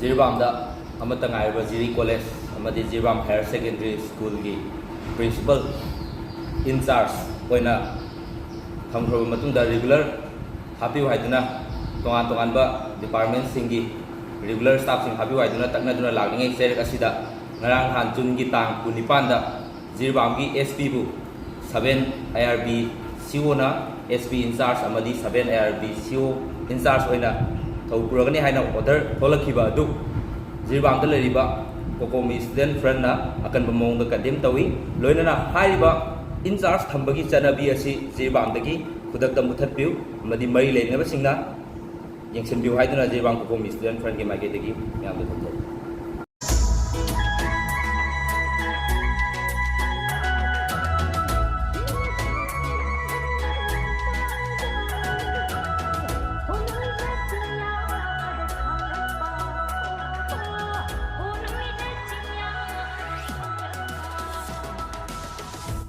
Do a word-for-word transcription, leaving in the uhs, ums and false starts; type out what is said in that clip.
ꯖꯤꯔꯤꯕꯥꯝꯗ ꯑꯃꯠꯇ ꯉꯥꯏꯔꯕ ꯖꯤꯔꯤ ꯀꯣꯂꯦꯖ ꯑꯃꯗꯤ ꯖꯤꯔꯤꯕꯥꯝ ꯍꯥꯌꯔ ꯁꯦꯀꯦꯟꯗꯔꯤ ꯁ꯭ꯀꯨꯜꯒꯤ ꯄ꯭ꯔꯤꯟꯁꯤꯄꯜ ꯏꯟꯆꯥꯔꯖ ꯑꯣꯏꯅ ꯊꯝꯈ꯭ꯔꯕ ꯃꯇꯨꯡꯗ ꯔꯤꯒꯨꯂꯔ ꯍꯥꯞꯄꯤꯌꯨ ꯍꯥꯏꯗꯨꯅ ꯇꯣꯉꯥꯟ ꯇꯣꯉꯥꯟꯕ ꯗꯤꯄꯥꯔꯠꯃꯦꯟꯁꯤꯡꯒꯤ ꯔꯤꯒꯨꯂꯔ ꯁ꯭ꯇꯥꯐꯁꯤꯡ ꯍꯥꯞꯄꯤꯌꯨ ꯍꯥꯏꯗꯨꯅ ꯇꯛꯅꯗꯨꯅ ꯂꯥꯛꯂꯤꯉꯩ ꯆꯩꯔꯛ ꯑꯁꯤꯗ ꯉꯔꯥꯡ ꯅꯍꯥꯟ ꯖꯨꯟꯒꯤ ꯇꯥꯡ ꯀꯨꯟꯅꯤꯄꯥꯟꯗ ꯖꯤꯔꯤꯕꯥꯝꯒꯤ ꯑꯦꯁ ꯄꯤꯕꯨ ꯁꯕꯦꯟ ꯑꯥꯏ ꯑꯥꯔ ꯕꯤ ꯁꯤ ꯑꯣꯅ ꯑꯦꯁ ꯄꯤ ꯏꯟꯆꯥꯔꯖ ꯑꯃꯗꯤ ꯁꯕꯦꯟ ꯑꯥꯏ ꯑꯥꯔ ꯕꯤ ꯁꯤ ꯑꯣ ꯏꯟꯆꯥꯔꯖ ꯑꯣꯏꯅ ꯊꯧ ꯄꯨꯔꯒꯅꯤ ꯍꯥꯏꯅ ꯑꯣꯔꯗꯔ ꯊꯣꯛꯂꯛꯈꯤꯕ ꯑꯗꯨ ꯖꯤꯔꯤꯕꯥꯝꯗ ꯂꯩꯔꯤꯕ ꯀꯣꯀꯣꯃꯤ ꯁ꯭ꯇꯨꯗꯦꯟ ꯐ꯭ꯔꯟꯅ ꯑꯀꯟꯕ ꯃꯑꯣꯡꯗ ꯀꯟꯗꯦꯝ ꯇꯧꯏ꯫ ꯂꯣꯏꯅꯅ ꯍꯥꯏꯔꯤꯕ ꯏꯟꯆꯥꯔꯖ ꯊꯝꯕꯒꯤ ꯆꯠꯅꯕꯤ ꯑꯁꯤ ꯖꯤꯔꯤꯕꯥꯝꯗꯒꯤ ꯈꯨꯗꯛꯇ ꯃꯨꯊꯠꯄꯤꯌꯨ ꯑꯃꯗꯤ ꯃꯔꯤ ꯂꯩꯅꯕꯁꯤꯡꯅ ꯌꯦꯡꯁꯤꯟꯕꯤꯌꯨ ꯍꯥꯏꯗꯨꯅ ꯖꯤꯔꯤꯕꯥꯝ ꯀꯣꯀꯣꯃꯤ ꯁ꯭ꯇꯨꯗꯦꯟ ꯐ꯭ꯔꯟꯒꯤ ꯃꯥꯏꯀꯩꯗꯒꯤ ꯃꯌꯥꯝꯗ ꯊꯝꯖꯔꯤ꯫